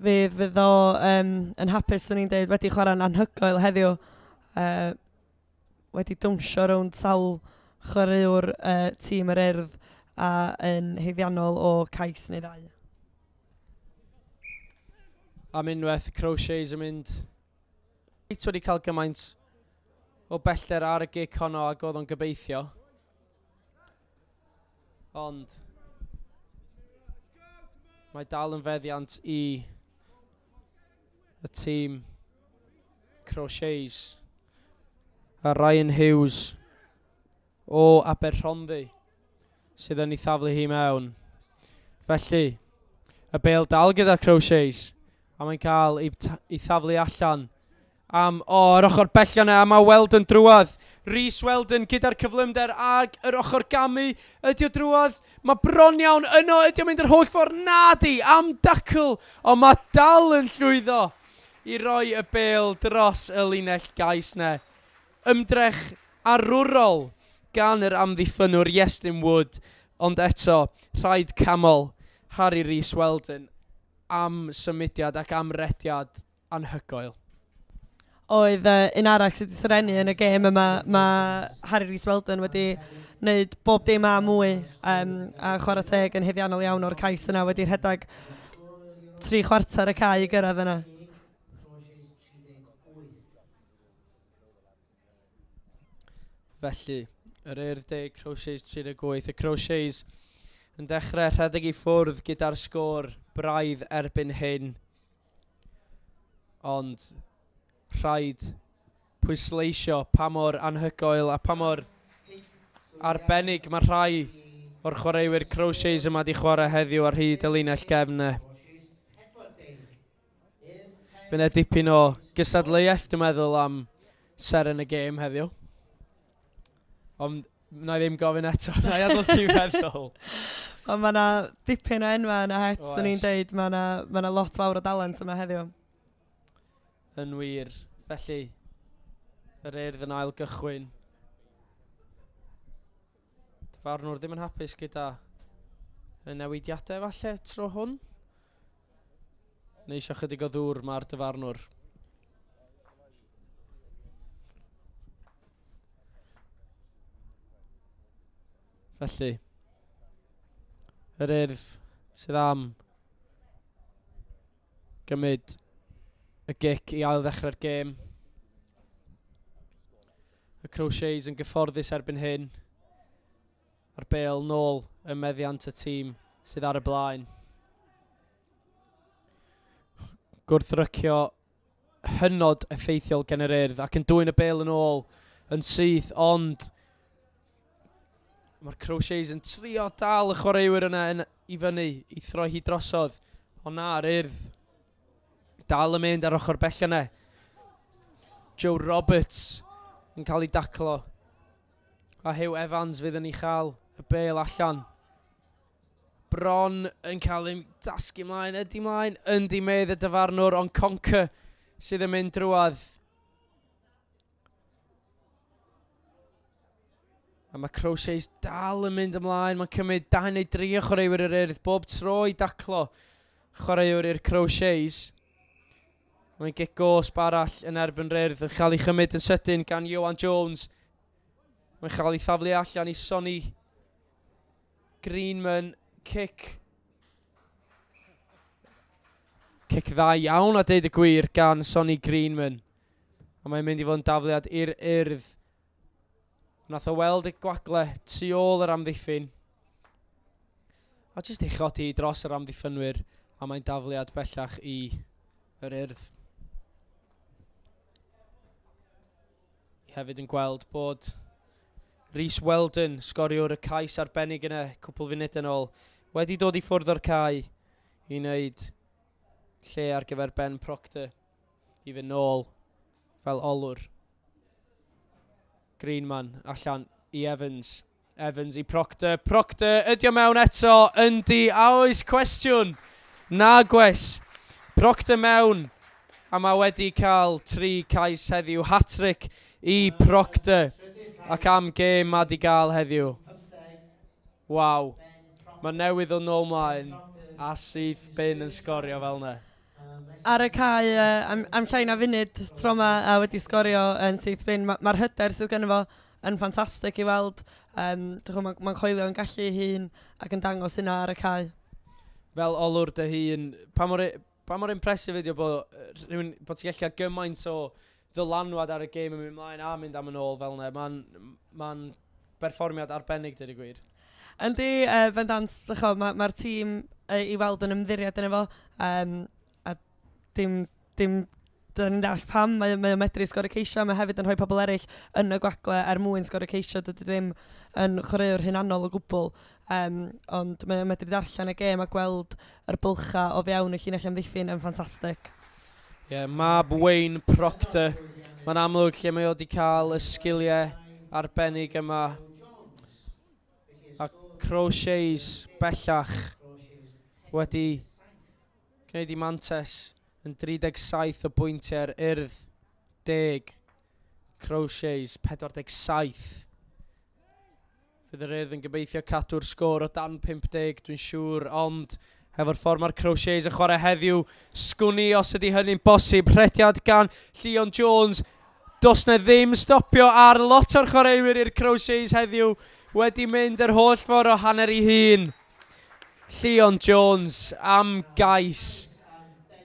Fydd, fydd o um, yn hapus, swn i'n deud, wedi chwarae'n anhygoel heddiw. Uh, wedi dawnsio rownd sawl chwaraewr uh, tîm yr Urdd a yn haeddiannol o cais neu ddau. Am unwaith, Crochets yn mynd Reit wedi cael gymaint o bellter ar y gic honno ag oedd o'n gobeithio. Ond mae dal yn feddiant i y tîm Crochets a Ryan Hughes o Aberhonddu sydd yn ei thaflu hi mewn. Felly, y bêl dal gyda'r Crochets a mae'n cael ei, ei thaflu allan am, o, oh, yr ochr bell yna, a mae Weldon drwodd. Rhys Weldon gyda'r cyflymder ag yr ochr gamu. Ydy o drwodd? Mae bron iawn yno. Ydy o'n mynd yr holl ffordd? Na di, am dacl. Ond mae dal yn llwyddo i roi y bêl dros y linell gais ne. Ymdrech arwrol gan yr amddiffynnwr Iestyn Wood, ond eto, rhaid canmol Harry Rees Weldon am symudiad ac am rediad anhygoel. Oedd uh, un arall sydd wedi serennu yn y gêm yma, mae Harry Rees Weldon wedi wneud bob dim a mwy um, a chwarae teg yn haeddiannol iawn o'r cais yna wedi rhedeg 3/4 y cae i gyrraedd yna. Felly, yr Urdd Deg, Crochets 38, y Crochets yn dechrau rhedeg i ffwrdd gyda'r sgôr braidd erbyn hyn. Ond rhaid pwysleisio pa mor anhygoel a pa mor arbennig mae rhai o'r chwaraewyr Crochets yma di chwarae heddiw ar hyd y linell gefn. Fydd yna dipyn o gystadleuaeth, dwi'n meddwl, am seren y gêm heddiw. Ond na i ddim gofyn eto, na i adael ti feddwl. Ond mae yna dipyn o enwau yn y het, swn i'n deud. Mae yna ma 'na lot fawr o dalent yma heddiw. Yn wir. Felly, yr Urdd yn ail gychwyn. Dyfarnwr ddim yn hapus gyda y newidiadau falle tro hwn. Neu eisiau chydig o ddŵr mae'r dyfarnwr. Felly, yr Urdd sydd am gymryd y gic i ail ddechrau'r gêm. Y Crochets yn gyfforddus erbyn hyn. A'r bêl nôl ym meddiant y tîm sydd ar y blaen. Gwrthrycio hynod effeithiol gen yr Urdd ac yn dwyn y bêl yn ôl yn syth, ond mae'r Crochets yn trio dal y chwaraewyr yna yn, i fyny i throi hi drosodd. Ond na, yr Urdd dal yn mynd ar ochr bell yna. Joe Roberts yn cael ei daclo. A Huw Evans fydd yn ei chael y bêl allan. Bron yn cael ei dasgu mlaen, ydy mlaen, yndi medd y dyfarnwr, ond Conker sydd yn mynd drwodd. A mae Crochets dal yn mynd ymlaen, mae'n cymryd 2 neu 3 o chwaraewyr yr Urdd bob tro i daclo chwaraewr i'r Crochets. Mae'n gic gosb arall yn erbyn Ryrdd yn cael ei chymryd yn sydyn gan Ioan Jones. Mae'n cael ei thaflu allan i Sonny Greenman. Cic. Cic dda iawn a deud y gwir gan Sonny Greenman. A mae'n mynd i fod yn dafliad i'r Urdd. Nath o weld y gwagle tu ôl yr amddiffyn. A jyst ei chodi dros yr amddiffynwyr a mae'n dafliad bellach i yr Urdd. Hefyd yn gweld bod Rhys Weldon, sgoriwr y cais arbennig yna cwpl funud yn ôl, wedi dod i ffwrdd o'r cae i wneud lle ar gyfer Ben Proctor i fynd nôl fel olwr. Greenman allan i Evans. Evans i Proctor. Proctor, ydy o mewn eto? Yndi, a oes cwestiwn? Na gwes. Proctor mewn, a mae wedi cael tri cais heddiw. Hat-trick i Proctor. Ac am gêm mae di gael heddiw. Waw. Mae newydd o nôl mlaen a syth bin yn sgorio fel yna. Ar y cae uh, am, am llai na funud tro yma a wedi sgorio yn syth bin. Mae'r ma hyder sydd gynno fo yn ffantastig i weld. Um, Mae'n ma coelio yn gallu ei hun ac yn dangos hynna ar y cae. Fel olwr dy hun, pa mor, pa mor impressive ydi o bod, rhywun, bod ti'n gallu cael gymaint o ddylanwad ar y gêm yn mynd mlaen a mynd am yn ôl fel yna. Mae'n ma berfformiad arbennig, dweud y gwir. Yndi, uh, bendant, mae'r ma, ma tîm uh, i weld yn ymddiried yn efo, um, a dim, dim dyn ni'n deall pam mae, mae o'n medru sgorio ceisiau, mae hefyd yn rhoi pobl eraill yn y gwagle er mwyn sgorio ceisiau, dydy ddim yn chwaraewr hunanol o gwbl, um, ond mae o'n medru darllen y gêm a gweld yr bylchau o fewn y llinell amddiffyn yn ffantastig. Ie, yeah, mab Wayne Proctor. Mae'n amlwg lle mae o wedi cael y sgiliau arbennig yma. A Crochets bellach wedi gwneud i mantes yn 37 o bwyntiau'r Urdd. 10. Crochets 47. Fydd yr Urdd yn gobeithio cadw'r sgôr o dan 50, dwi'n siŵr, ond hefo'r ffordd mae'r Crochets yn chwarae heddiw, sgwn i os ydy hynny'n bosib. Rhediad gan Llion Jones. Does na ddim stopio ar lot o'r chwaraewyr i'r Crochets heddiw wedi mynd yr holl ffordd o hanner ei hun. Llion Jones am gais.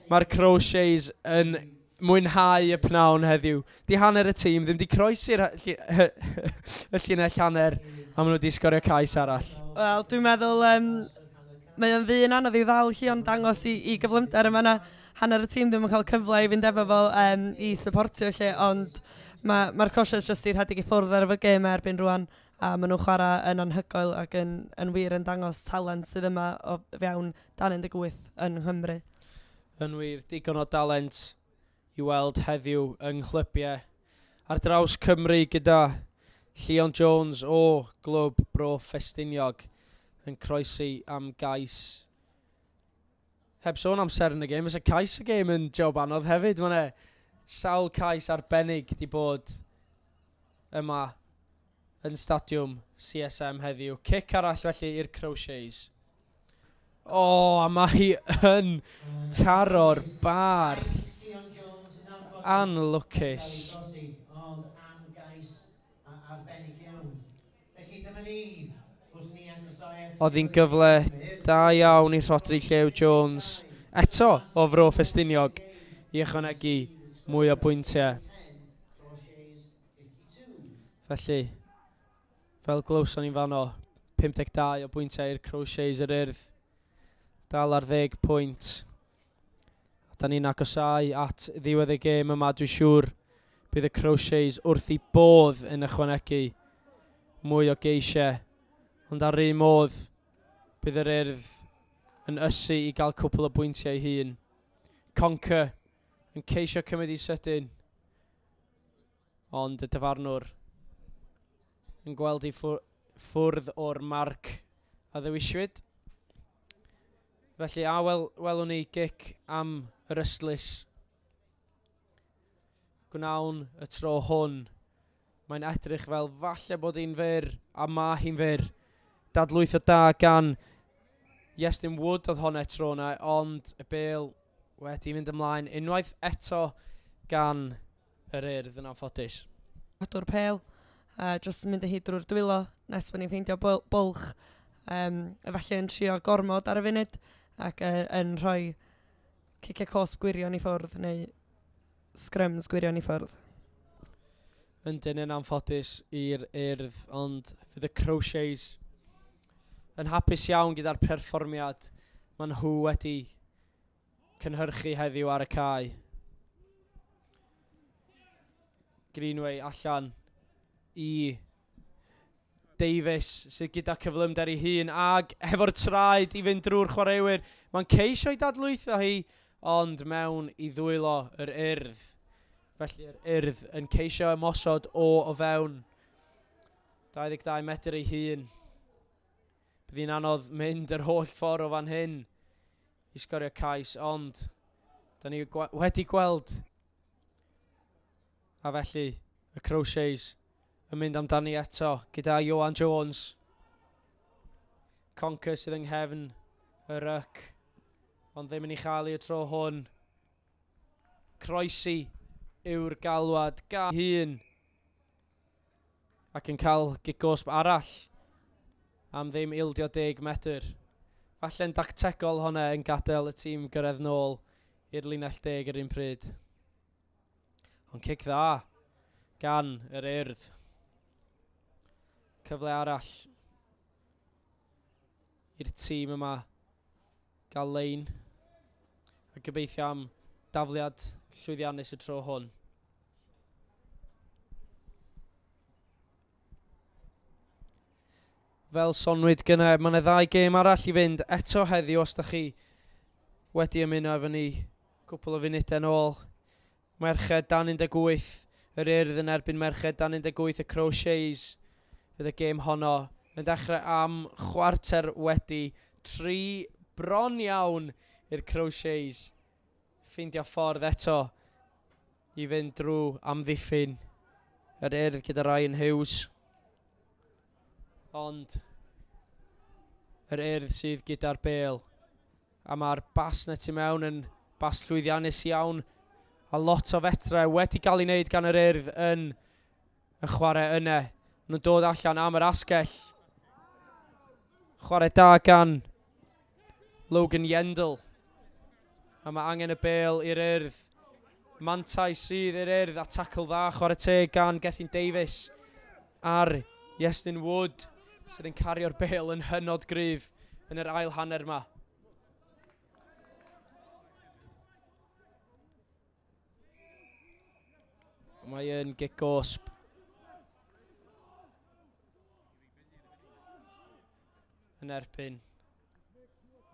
Mae'r Crochets yn mwynhau y pnawn heddiw. Di hanner y tîm ddim di croesi'r y llinell hanner a maen nhw wedi sgorio cais arall. Wel, dwi'n meddwl um, mae o'n ddyn anodd i'w ddal Llion dangos i, i gyflymder yma na hanner y tîm ddim yn cael cyfle i fynd efo fo um, i supportio lle, ond mae'r ma Crochets jyst i rhedeg i ffwrdd ar y gêm erbyn rwan a maen nhw'n chwarae yn anhygoel ac yn, yn wir yn dangos talent sydd yma o fewn dan 18 yn Nghymru. Yn wir, digon o dalent i weld heddiw yng nghlybiau ar draws Cymru gyda Llion Jones o glwb Bro Ffestiniog yn croesi am gais. Heb sôn am seren y gêm, fysa cais y gêm yn job anodd hefyd. Mae yna sawl cais arbennig di bod yma yn stadiwm CSM heddiw. Cic arall felly i'r Crochets. O, oh, a mae hi yn taro'r bar. Anlwcus. Oedd hi'n gyfle da iawn i Rhodri Llew Jones, eto o Fro Ffestiniog, i ychwanegu mwy o bwyntiau. Felly, fel glywson ni'n fanno, 52 o bwyntiau i'r Crochets yr Urdd. Dal ar 10 pwynt. A da ni'n agosáu at ddiwedd y gêm yma, dwi'n siŵr bydd y Crochets wrth i bodd yn ychwanegu mwy o geisiau. Ond ar un modd, bydd yr Urdd yn ysu i gael cwpl o bwyntiau ei hun. Conker yn ceisio cymryd i sydyn. Ond y dyfarnwr yn gweld i ffwrdd o'r marc a ddewiswyd. Felly, a wel, welwn ni gic am yr ystlys. Gwnawn y tro hwn. Mae'n edrych fel falle bod hi'n fyr, a mae hi'n fyr. Dadlwytho da gan Iestyn Wood oedd hwnna tro yna, ond y bêl wedi mynd ymlaen unwaith eto gan yr Urdd yn anffodus. Cadw'r pêl, a jyst mynd â hi drwy'r dwylo nes bod ni'n ffeindio bwlch. Um, efallai yn trio gormod ar y funud ac uh, yn rhoi ciciau cosb gwirion i ffwrdd neu scrums gwirion i ffwrdd. Yndyn yn anffodus i'r Urdd, ond fydd y Crochets yn hapus iawn gyda'r perfformiad maen nhw wedi cynhyrchu heddiw ar y cae. Greenway allan i Davies sydd gyda cyflymder ei hun ag hefo'r traed i fynd drwy'r chwaraewyr. Mae'n ceisio i dadlwytho hi, ond mewn i ddwylo yr Urdd. Felly yr Urdd yn ceisio ymosod o o fewn 22 metr ei hun. Bydd hi'n anodd mynd yr holl ffordd o fan hyn i sgorio cais, ond da ni wedi gweld. A felly, y Crochets yn mynd amdani eto gyda Johan Jones. Conker sydd yng nghefn y ryc, ond ddim yn ei chael i y tro hwn. Croesi yw'r galwad gan hun ac yn cael gic gosb arall am ddim ildio 10 metr. Falle'n dactegol honna yn gadael y tîm gyrraedd nôl i'r linell deg yr un pryd. Ond cic dda gan yr Urdd. Cyfle arall i'r tîm yma gael lein a gobeithio am dafliad llwyddiannus y tro hwn. Fel sonwyd gynnau, mae yna ddau gêm arall i fynd eto heddiw os da chi wedi ymuno efo ni cwpl o funudau yn ôl. Merched dan 18, yr Urdd yn erbyn Merched dan 18 y Crochets. Fydd y gêm honno yn dechrau am 3:15, bron iawn i'r Crochets ffeindio ffordd eto i fynd drwy amddiffyn yr Urdd gyda Ryan Hughes. Ond yr Urdd sydd gyda'r bêl. A mae'r bas na tu mewn yn bas llwyddiannus iawn. A lot o fetrau wedi cael ei wneud gan yr Urdd yn y chwarae yna. Nhw'n dod allan am yr asgell. Chwarae da gan Logan Yendel. A mae angen y bêl i'r Urdd. Mantais sydd i'r Urdd a tacl dda chwarae teg gan Gethin Davies ar Iestyn Wood sydd yn cario'r bêl yn hynod gryf yn yr ail hanner yma. Mae yn gic gosb. Yn erbyn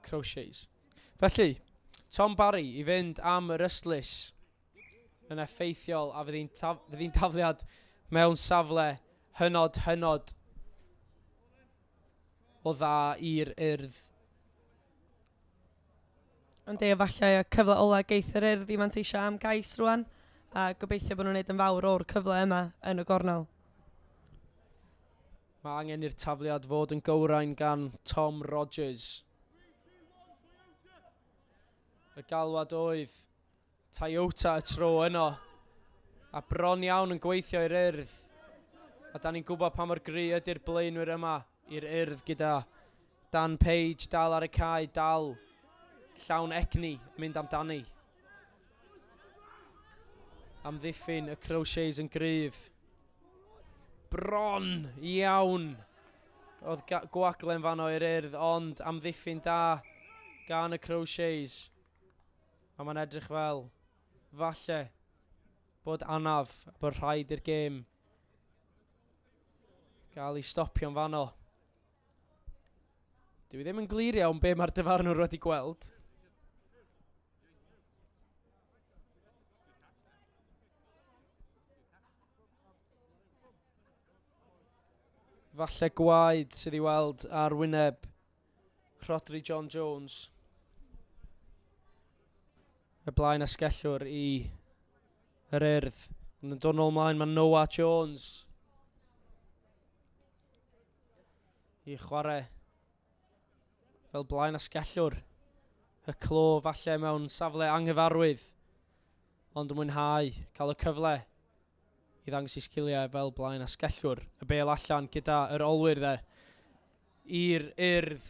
Crochets. Felly, Tom Barry i fynd am yr ystlys yn effeithiol a fydd hi'n tafliad mewn safle hynod, hynod o dda i'r Urdd. Ond e, efallai y cyfle ola geith yr Urdd i manteisio am gais rwan, a gobeithio bod nhw'n gwneud yn fawr o'r cyfle yma yn y gornel. Mae angen i'r tafliad fod yn gywrain gan Tom Rogers. Y galwad oedd Toyota y tro yno. A bron iawn yn gweithio i'r Urdd. A da ni'n gwybod pa mor gry ydy'r blaenwyr yma i'r Urdd gyda Dan Page dal ar y cae, dal llawn egni, mynd amdani. Amddiffyn y Crochets yn gryf. Bron iawn oedd gwaglen fanno i'r Urdd, ond amddiffyn da gan y Crochets. A mae'n edrych fel, falle, bod anaf a bod rhaid i'r gêm gael ei stopio'n fanno. Dwi ddim yn glir iawn be mae'r dyfarnwr wedi gweld. Falle gwaed sydd i weld ar wyneb Rhodri John Jones. Y blaen asgellwr i yr Urdd. Ond yn dod nôl mlaen mae Noah Jones i chwarae fel blaen asgellwr. Y clo falle mewn safle anghyfarwydd, ond yn mwynhau cael y cyfle i ddangos ei sgiliau fel blaen asgellwr. Y bêl allan gyda yr olwyr dde. I'r Urdd.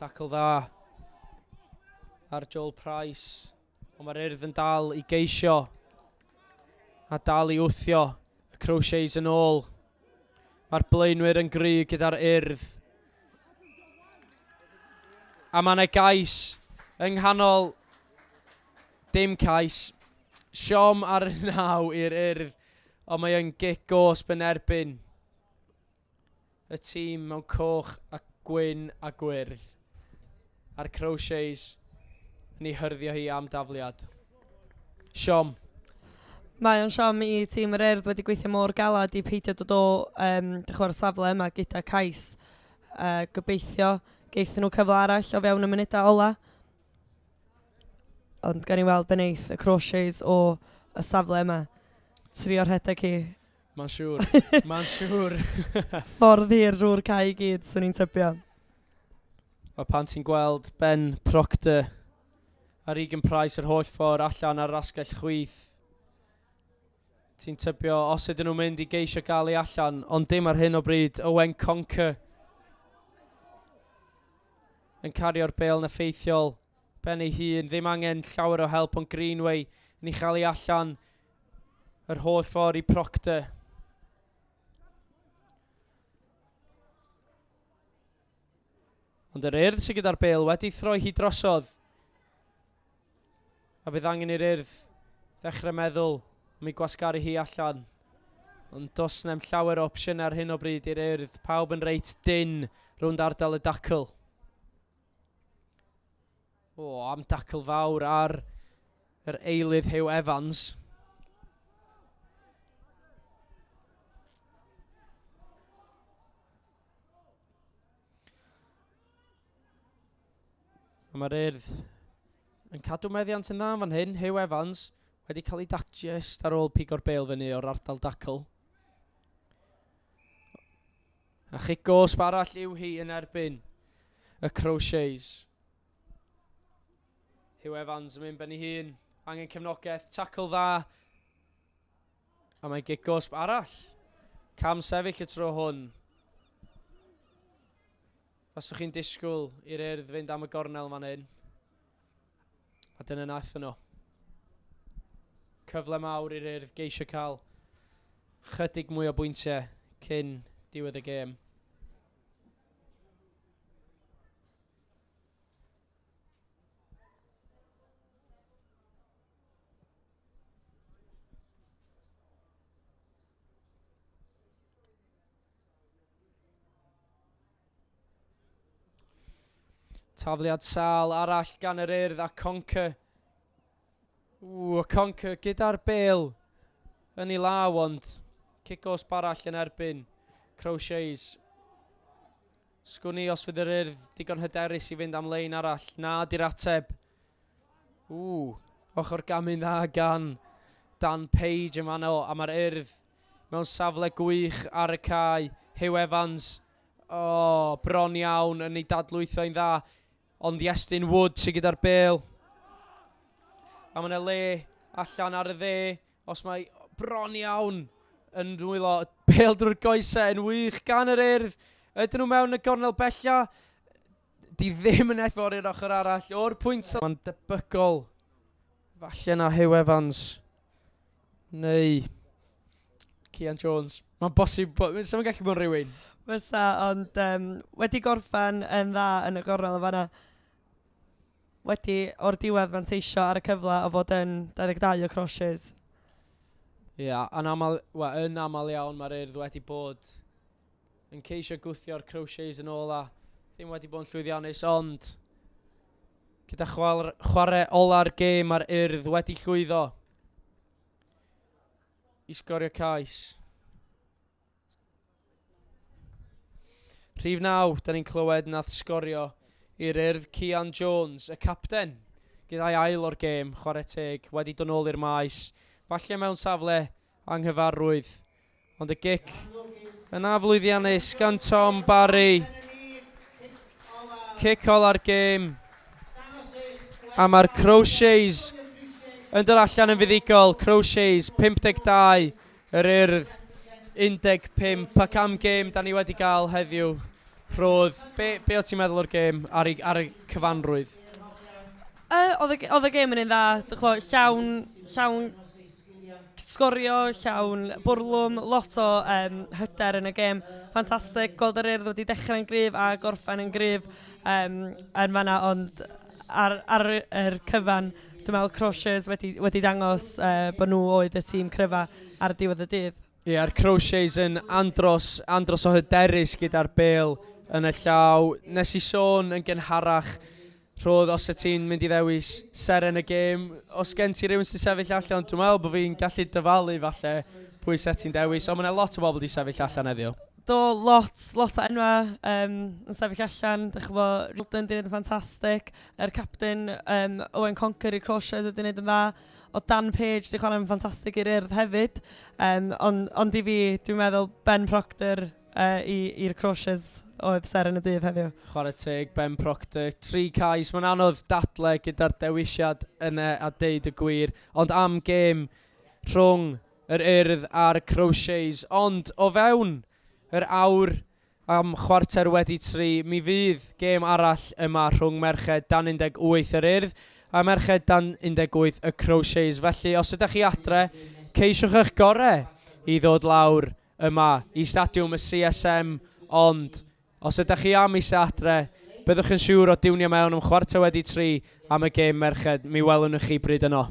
Tackle dda ar Joel Price. Ond mae'r Urdd yn dal i geisio a dal i wthio y Crochets yn ôl. Mae'r blaenwyr yn gry gyda'r Urdd. A mae yna gais yng nghanol dim cais. Siom ar y naw i'r Urdd, ond mae yn gic gosb yn erbyn y tîm mewn coch a gwyn a gwyrdd. A'r Crochets yn ei hyrddio hi am dafliad. Siom. Mae o'n siom i tîm yr Urdd wedi gweithio mor galad i peidio dod o um, dychwelyd safle yma gyda cais. Gobeithio geithon nhw cyfle arall o fewn y munudau ola. Ond gan i weld be wneith y Crochets o y safle yma. Trio rhedeg hi. Mae'n siŵr. Mae'n siŵr. Ffordd hir drwy'r cae i gyd, swn i'n tybio. A pan ti'n gweld Ben Proctor A Regan Price yr holl ffordd allan ar yr asgell chwith. Ti'n tybio os ydyn nhw'n mynd i geisio gael ei allan, ond dim ar hyn o bryd. Owen Conker yn cario'r bêl yn effeithiol. Ben ei hun, ddim angen llawer o help, ond Greenway yn ei chael ei allan yr holl ffordd i Proctor. Ond yr Urdd sydd gyda'r bêl wedi throi hi drosodd. A bydd angen i'r Urdd ddechrau meddwl am ei gwasgaru hi allan. Ond does na'm llawer o opsiynau ar hyn o bryd i'r Urdd. Pawb yn reit dynn rownd ardal y dacl. O, am dacl fawr ar yr eilydd Hugh Evans. A mae'r Urdd yn cadw meddiant yn dda fan hyn. Hugh Evans wedi cael ei dac just ar ôl pigo'r bêl fyny o'r ardal dacl. A chic gosb arall yw hi yn erbyn y Crochets. Hugh Evans yn mynd ben ei hun. Angen cefnogaeth. Tackle dda. A mae gic gosb arall. Cam sefyll y tro hwn. Faswch chi'n disgwyl i'r Urdd fynd am y gornel fan hyn. A dyna nath nhw. Cyfle mawr i'r Urdd geisio cael chydig mwy o bwyntiau cyn diwedd y gêm. Tafliad sal arall gan yr Urdd a Conker. Ww, Conker gyda'r bel yn ei law, ond cic osb arall yn erbyn Crochets. Sgwn i os fydd yr Urdd digon hyderus i fynd am lein arall. Na, di'r ateb. Ww, ochr gamu'n dda gan Dan Page yn fanno, a mae'r Urdd mewn safle gwych ar y cae. Hugh Evans, o, oh, bron iawn yn ei dadlwytho i'n dda. Ond Iestyn Wood sydd gyda'r bel. A mae yna le allan ar y dde. Os mae bron iawn yn nwylo bel drwy'r goesau yn wych gan yr Urdd. Ydyn nhw mewn y gornel bella? Di ddim yn effor i'r ochr arall o'r pwynt. Mae'n debygol falle na Hugh Evans neu Cian Jones. Mae'n bosib, sa'n gallu bod yn rhywun. Fysa, ond um, wedi gorffen yn dda yn y gornel yn fanna. Wedi o'r diwedd manteisio ar y cyfle o fod yn 22 o Crochets. Ie, yeah, yn aml, well, yn aml iawn mae'r Urdd wedi bod yn ceisio gwthio'r Crochets yn ôl a ddim wedi bod yn llwyddiannus, ond gyda chwarae ola'r gêm mae'r Urdd wedi llwyddo i sgorio cais. Rhif 9, da ni'n clywed nath sgorio i'r Urdd Cian Jones, y capten, gyda'i ail o'r gêm, chwarae teg, wedi dod nôl i'r maes, falle mewn safle anghyfarwydd. Ond y gic yn aflwyddiannus gan Tom Barry. Cic ola'r gêm. A mae'r Crochets yn dod allan yn fuddugol. Crochets 52, yr Urdd 15. Ac am gêm da ni wedi gael heddiw, Rhodd, be, be o ti'n meddwl o'r gêm ar, ei, ar y cyfanrwydd? Oedd y, oedd y gêm yn un dda, dych llawn, llawn sgorio, llawn bwrlwm, lot o um, hyder yn y gêm. Ffantastig, gweld yr Urdd wedi dechrau'n gryf a gorffen yn gryf um, yn fanna, ond ar, ar yr cyfan, dwi'n meddwl Crochets wedi, wedi dangos uh, bod nhw oedd y tîm cryfa ar diwedd y dydd. Ie, a'r Crochets yn andros, andros o hyderus gyda'r bêl yn y llaw. Nes i sôn yn gynharach, Rhodd, os y ti'n mynd i ddewis seren y gêm, os gen ti rhywun sy'n sefyll allan, dwi'n meddwl bod fi'n gallu dyfalu falle pwy set ti'n dewis, ond mae yna lot o bobl wedi sefyll allan heddiw. Do, lot, lot o enwau um, yn sefyll allan. Dych chi'n gwybod, Roldan wedi gwneud yn ffantastig. Yr captain um, Owen Conker i'r Crochets wedi gwneud yn dda. O Dan Page wedi chwarae'n ffantastig i'r Urdd hefyd. Um, ond, ond i fi, dwi'n meddwl Ben Proctor. i'r Crochets oedd seren y dydd heddiw. Chwarae teg, Ben Proctor, 3 cais. Mae'n anodd dadle gyda'r dewisiad yna a deud y gwir, ond am gêm rhwng yr Urdd a'r Crochets. Ond o fewn yr awr am 3:15, mi fydd gêm arall yma rhwng merched dan 18 yr Urdd a merched dan 18 y Crochets. Felly, os ydych chi adre, ceisiwch eich gorau i ddod lawr yma i stadiwm y CSM, ond os ydych chi am eistedd adre, byddwch yn siŵr o diwnio mewn am 3:15 am y gêm merched. Mi welwn chi bryd yno.